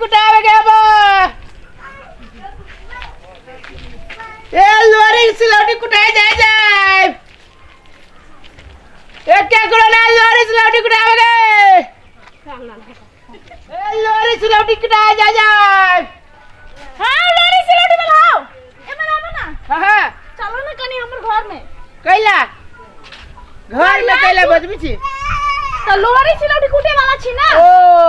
कुटावे के हबो। ए लोरी सिलौटी कुटाए जाए जाए। ए केकरो ना लोरी सिलौटी कुटावे के। ए लोरी सिलौटी कुटाए जाए जाए। हाँ लोरी सिलौटी वाला आओ। ए मना ना। हाँ हाँ। चलो ना कनी हमर घर में। कैला घर में कैला बजबी छी? तो लोरी सिलौटी कुटे वाला छी ना। ओ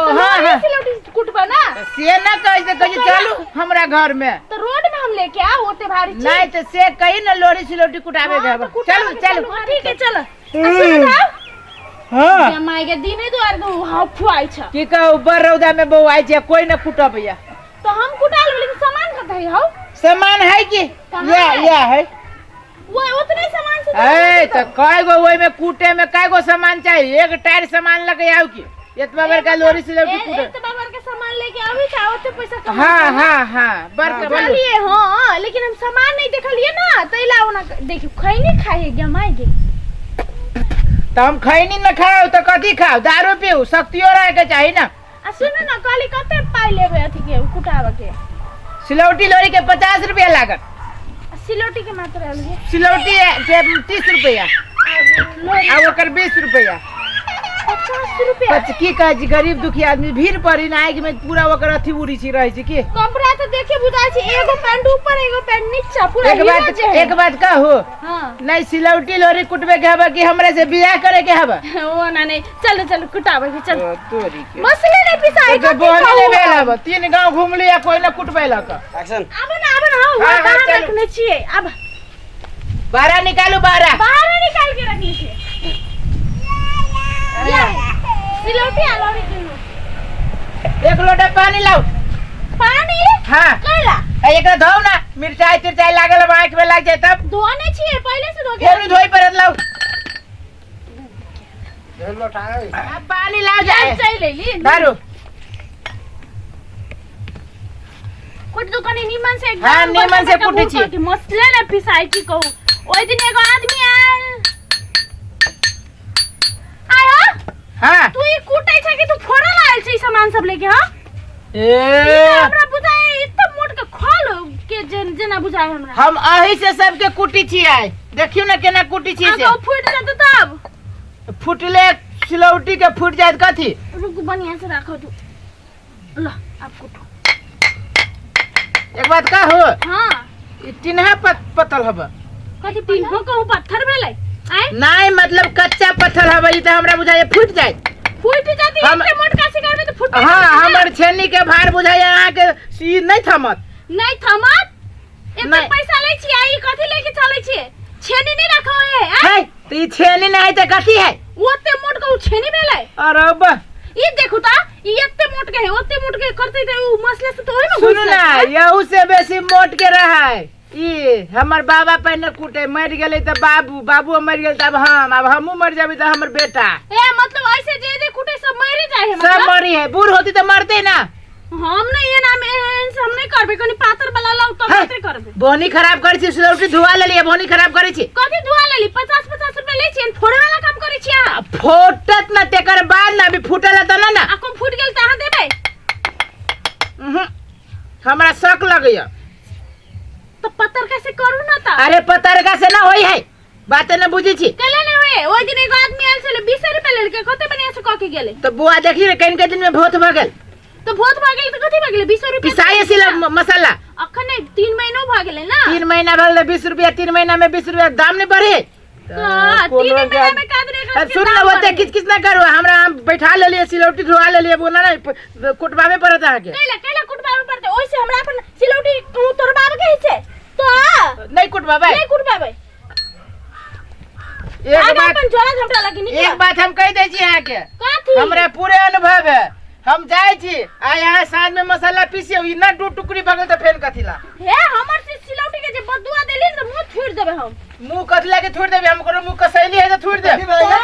तो हाँ लोरी हाँ। सिलौटी कुटबा ना। से ना कहि से कहि चलू हमरा घर में। तो रोड में हम लेके आओ ओते भारी छी। नहीं तो से कही ना लोरी सिलौटी कुटावे हाँ, के तो कुटावे चलू के चलू। हाँ, ठीक है चलो। सुन ना हाँ माय के दिने द्वार दू हाँ फुआई छ। की कहू बड़ रौदा में बौआइ छै कोई न कुटबैया। तो हम कुटा लेब लेकिन सामान कत है हौ? सामान है की? कहाँ या है? या है। वो उतने सामान से तो ए तो कय गो ओइ में कूटे में कय गो सामान चाहिए? एक टायर सामान लगे आउ की एतबा बड़का लोरी सिलौटी कूटे। एतबा बड़का सामान लेके आबी छ ओते पैसा कमा हाँ के ना। हाँ हाँ बड़का बोलू। देखलिए हाँ लेकिन हम सामान नहीं देखलिए ना तो इला ओना देखियो खैनी खाए गे माय गे। तो हम खैनी न खाओ तो कथी खाओ? दारू पीऊ शक्तियो रहे के चाही ना। आ सुन ना कहली कते पाई लेबे अथी के कुटावे के? सिलौटी लोरी के 50 रुपया लागत। आ सिलौटी के मात्र आयल है। सिलौटी के 30 रुपया आ ओकर 20 रुपया। 50 रुपया। की कहै छी गरीब दुखी आदमी भीड़ पड़ी ना आगि में पूरा ओकर अथी उड़ी छी रहै छी की। कपड़ा तो देखे बुझाइ छी एगो पैंट ऊपर एगो पैंट नीचा पूरा एक हीरो बात जे है। एक बात कहू? हाँ। नहीं सिलौटी लोरी कुटबे के हबा कि हमरा से बियाह करे के हबा? ओ ना नहीं चलो चलो कुटावे के चलो। ओ, तोरी के। मसले नहीं पिसाई तो कथी बोली कहू नहीं भेल हम? हबा 3 गांव घूम लिया कोई ना कुटबे लक। एक्शन। आब ना आब ना, हाँ, हाँ, हाँ, बाहर चलो। रखने छियै आब। बारह निकालू बारह। बाहर निकाल के रखने छियै। या, सिलौटी आ लोरी दुनू। एक लोटा पानी लाओ। पानी? हाँ। कैला? ए, एकरा धोउ ना मिरचाई तिरचाई लागल बा आँख में लाग जाए तब। धोने छियै पहिले से धो के। फेरू धोई पड़त लाओ। अब पानी लाओ जाए। चल लेली। दारू। कुट दो कनी नीमन से एकदम हाँ, नीमन से बड़का बड़का कुटै भूर छी। कऽ के मसले ने पिसाई की कहू। ओइ दिन एगो आदमी आयल। आय हो? हाँ। तू ई कुटै छै कि तू फोड़ल आयल छै ई सामान सब लेके हाँ? ए। ई तऽ हमरा बुझाय एते मोट के खल के जेना बुझाय हमरा। हम अही से सबके कुटी छी आइ। देखियौ ना केना कुटी छी से। आगो फूटि जेतौ तब। फुटले सिलौटी के फूटि जायत कथी? रुक बढ़िया से राखो तू। ल आब कुटू। एक बात कहू? हाँ। ई टिन्हा पत्थर हबा। कथी टिन्हो कहू पत्थर भेलै? आँय? नहीं मतलब कच्चा पत्थर हबा ई तऽ हमरा बुझाय फूटि जायत। फूटि जाती हम एते मोटका से करबे तऽ फूटि हाँ, जायत। हमर छेनी के भार बुझाय अहाँ के ई नहीं थमत। नहीं थमत? एते नहीं। पैसा लै छी आ ई कथी लेके चलै छी? छेनी नहीं राखो है, आँय? है, तऽ ई छेनी नहीं है तऽ कथी है? ओते मोट के उ छेनी भेलै। अरे बा। ई देखू ता, ई एते मोट के है, ओते मोट के करतै तऽ उ मसला से तऽ ओहि में सुनू घुसि ना, जायत। यहू से बेसी मोट के रहै। ई हमर बाबा पहिने कुटे मरि गेलै तऽ बाबू, बाबू मरि गेल तब हम, आब हमहूँ मरि जेबै तऽ हमर बेटा। ए मतलब ऐसे जे जे कुटे सब मरि जाय है सब मतलब? मरी है, बूढ़ होती तऽ मरते ना। हम नहीं एना में एहन से हम नहीं करबै, कनी पातर वाला लाउ तब है। मात्रे करबै। बोनी खराब करै छी, सिलौटी धुआ लेलियै, बोनी खराब करै छी। कथी धुआ लेली? 50-50 रुपया लै छियै, फोड़े वाला काम करै छी अहाँ। आ फोटत ना तेकर बाद ना, अभी फूटल है तऽ ना ना। आ कोन फूटि गेल तऽ अहाँ देबै? उहुं, हमरा शक लगैया। तो पत्थर कैसे करू ना ता? अरे पतरका से ना होई है, बात न बुझी छी। केला नहीं होए, ओइ दिन एगो आदमी आयल छलै 20 रुपया लेलकै, कते बढ़िया से कऽ के गेलै। तो बुआ देखी रे, कनि के दिन में भोथ भऽ गेल। तो भोथ भऽ गेल तऽ कथी भऽ गेलै? 20 रुपया पिसाई सिला मसाला। अखन नहीं, 3 महीनो भऽ गेलै ना। 3 महीना भऽ गेलै 20 रुपया, 3 महीना में 20 रुपया दाम नहीं बढ़े। हाँ, कोनो 3 महीना के में का देने का अब सुन दाम ना, ओते बढ़े। किच किच ना करू, हमरा हम बैठा लेलियै, सिलौटी धोआ लेलियै, बोला नहीं, कुटबाबे पड़त अहाँके। कैला, कैला कुटबाबे पड़तै? ओइसे हमरा अपन सिलौटी कहूँ तोड़बाबे के है छै। तो नहीं कुटबाबे। नहीं कुटबाबे। एक आगा बात अपन जोड़ा झमटा लगी निकल। एक बात हम कहि दै छी अहाँके। कथी? हमरा पूरे अनुभव है, हम जाइ छी आ यहाँ साँझ में मसाला पीसियौ, ई ना 2 टुकड़ी भऽ गेल तऽ फेन कथी ला? हे हमर से सिलौटी के जे बदुआ देली ने, मुंह थुरि देबै हम। मुंह कथी ला के थुरि देबै? हम कोनो मुंह कसैली है तऽ थुरि देब। कथी भऽ गेल?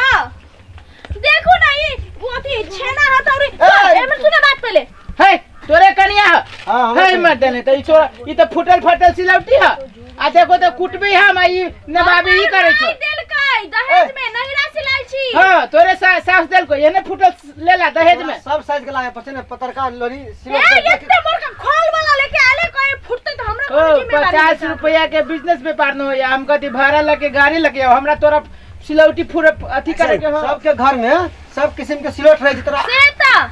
तो, देखू ना ई वो अथी छेना हथौड़ी। ए! एमे सुने बात पहिले। हे तोरे कनिया ह। हाँ, हमर हे कनिया। मत देने तऽ ई छोरा, ई तऽ फूटल फटल सिलौटी ह। आ देखो तऽ कुटबी हम आ ई नबाबी ई करै छौ। देलकै दहेज में नहिरा सिलाइ छी। हाँ, तोरे सास देलको एने फूटल लेला दहेज में। सब साइज के लागे पड़ते ने, पतरका लोरी ए सिलोट। एते बड़का खोल वाला लेके आले, कोई फुटते त हमरा ओ कोनो जिम्मेदारी 50 नहीं। रुपया के बिजनेस व्यापार न होया, हम कथी भाड़ा लगे गाड़ी लगे आओ, हमरा तोरा सिलौटी फूर अथी करे के हो। सबके घर में सब किस्म के सिलोट रहे छै तोरा। से त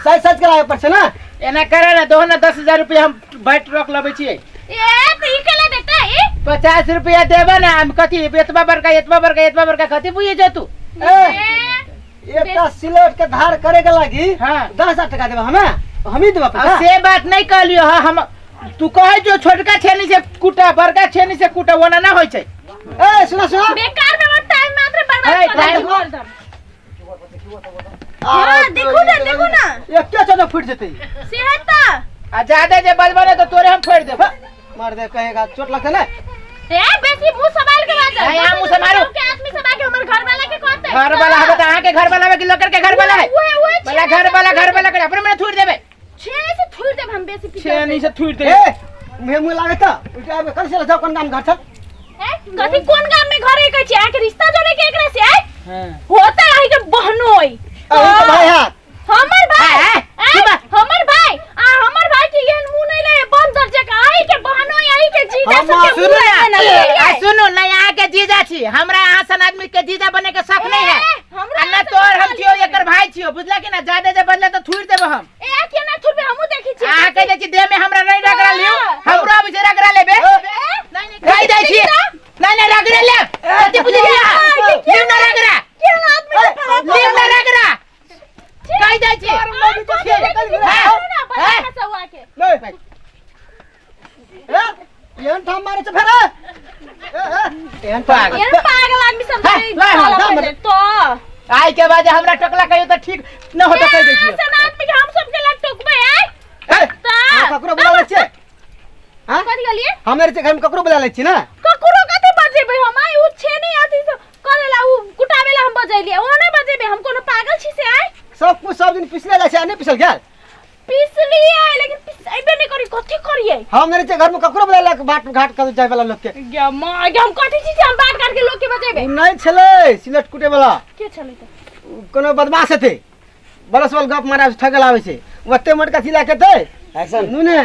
साइज साइज के लागे पड़ছে ना। एना करे ना दो ना 10,000 रुपया हम बैठ रख लबै छियै। ए त ई केला देता ए? 50 रुपया देबे ना, हम कथी एतबा बड़का एतबा बड़का एतबा बड़का कथी बुझे जो तू? ए एकटा सिलोट के धार करे के लागी हाँ। 10,000 टका देबा हमें, हम ही देबा पैसा। से बात नहीं कहलियो। हाँ, हम तू कहे जो छोटका छेनी से कूटा बड़का छेनी से कूटा ओना ना होय छै। ए सुना सुना, बेकार में हमर टाइम मात्र बर्बाद ए, कर टाइम- देलक। हाँ, देखू ना, देखू ना। एके चोट फूट जेतै। से त आ ज्यादा जे बजबे ना तो तोरे हम फोड़ देब। मार दे कहेगा चोट लगते ना। ए बेसी मुंह संभाल के बात। नहीं, यहाँ मुंह संभालो। के आदमी सब आके हमर घर वाला के कहते। घर वाला हबे त अहाँ के घर वाला हबे कि लोकर के घर वाला है? ओए ओए वाला घर वाला घर वाला करे अपने में थूर देबे। छेनी से थूर देब हम बेसी पीछे। छेनी से थूर देबे। ए मुहे मुहे लागे त उल्टा आबे कल से जाओ कोन गाम घर छ? ए कथी कोन गाम में घर है कहै छी? अहाँ के रिश्ता जोड़े के एकरा से आय हां होता है के बहनोई। अहीं के भाई हाथ। हमर भाई। ए, ए, की ए, बात? हमर भाई आ हमर भाई के एहन मुंह नहीं रहे बंदर जकाँ। अहीं के बहनोई अहीं के जीजा हम सब के सुनू मुंह ना, रहे ना रहे। आ सुनू ना, यहाँ के जीजा छी, हमरा अहाँ सन आदमी के जीजा बने के शौक नहीं है। ए, हमरा आ ना अहाँ सन तोर हम आदमी छियो एकर भाई छियो, बुझला कि ना? ज्यादा जे बदले तो थूर देब हम। ए केना थुरबे हमहूँ देखै छियै। अहाँ कहि दै छी देह में हमरा नहीं रगड़ा लियो, हमरो अबै छै रगड़ा लेबे। नहीं, नहीं, कहि दै छी। नहीं नहीं रगड़े लेब। कथी बुझलियै अहाँ? लिउ ना रगड़ा, केहन आदमी के फराक लिउ ना रगड़ा। कहि दै छी। आ, कथी देखै छी? हाँ, सुनू ना, बड़ा हाँ। खसौआ के। नहीं। ए एहन ठाम मारे छै फेर। ए ए एहन ठाम पागल। एहन पागल आदमी सब हाँ, के ला, साला ला, पहिले तो। आइ के बाद हमरा टकला कहियो तऽ ठीक न होता कहि दै छियै। ऐसन आदमी के हम सब के लग टोकबै आय। ए, त अहाँ ककरो बुला लै छियै? हाँ? कथी कहलियै? हम रे घर में ककरो बुला लै छी ना। ककरो कथी बजेबै हम आइ? उ छेनी अथी सब करेला उ कुटाबेला हम बजैलियै, ओ नहि बजेबै हम कोनो पागल छी से आइ? सब कुछ सब दिन पिसले जाइ छै आ नहि पिसल गेल। पिसलियै लेकिन पिसैबे नहि करी, कथी करियै? हम रे घर में ककरो बुला लक बाट घाट कर जाय वाला लोग के। गे माँ गे, हम कथी छी से हम बाट काट के लोग के बजेबै? उ नहीं छलै सिलेट कुटे वाला। के छलै त? उ कोनो बदमाश हेतै, बरस वाल गप मारा ठगल आबै छै, ओते मोटका चिला के तै ऐसन नु ने।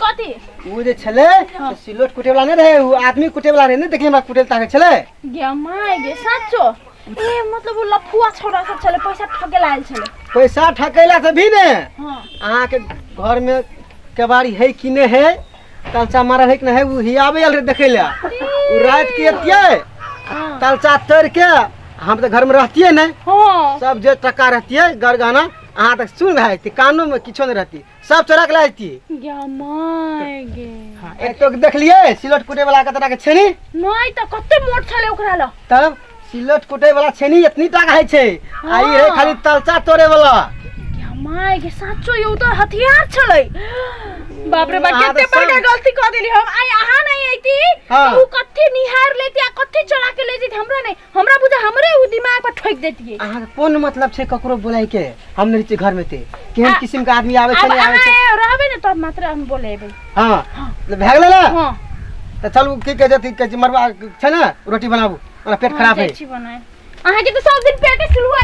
कथी? उ जे छलै से सिलोट कुटे वाला नहीं रहे, उ आदमी कुटे वाला रहे, नहीं देखली हमरा कुटे ताके छलै। गे माय गे साँचो? ए मतलब उ लफुआ छौड़ा सब छलै, पैसा ठगेला आयल छलै। पैसा ठकैला से भी ने। हाँ। अहाँ के घर में केबाड़ी है कि नहीं है, तलचा मारल है कि नहीं है, उ हियाबे आयल रहे देखै ला। उ रात के एतियै तलचा तोड़ के, हम तऽ घर में रहतियै नहीं, हाँ। सब जे टका रहतियै गर गहना अहाँ तक सुन भए जेतै, कानो में किछो नहीं रहती, सब चोरा के ला जैतियै। गे माय गे। एक तो देखलियै सिलोट कुटे वाला के तोरा के छेनी? नहीं त कते मोट छलै ओकरा ल। तब सिलोट कुटे वाला छेनी इतनी टाका होइ छै, आ ई रहे खाली तलचा तोड़े वाला। गे माय गे साँचो यौ त हथियार छलै। बाप रे बाप, अहाँ कते तऽ बड़का सब- गलती कऽ देली हम आइ। अहाँ नहीं अइती हाँ। त उ कथी निहार लेती आ कथी चोरा के ले जैती, हमरा नहीं, हमरा बुझा हमरे उ दिमाग पर ठोक देतियै। अहाँके कोन मतलब छै ककरो बोलाय के? हम नहीं छियै घर में ते केहन किस्म के आदमी आबै छै अब नहीं आबै छै। अहाँ रहबै ने तब मात्र हम बोलेबै। हाँ भए गेलै ने? हाँ। तऽ चलू की कहै छै, अथी कहै छै मड़ुआ छै ने, रोटी बनाबू, हमरा पेट खराब है। जाइ छी बनाए। अहाँके तऽ सब दिन पेटे सुलुआ।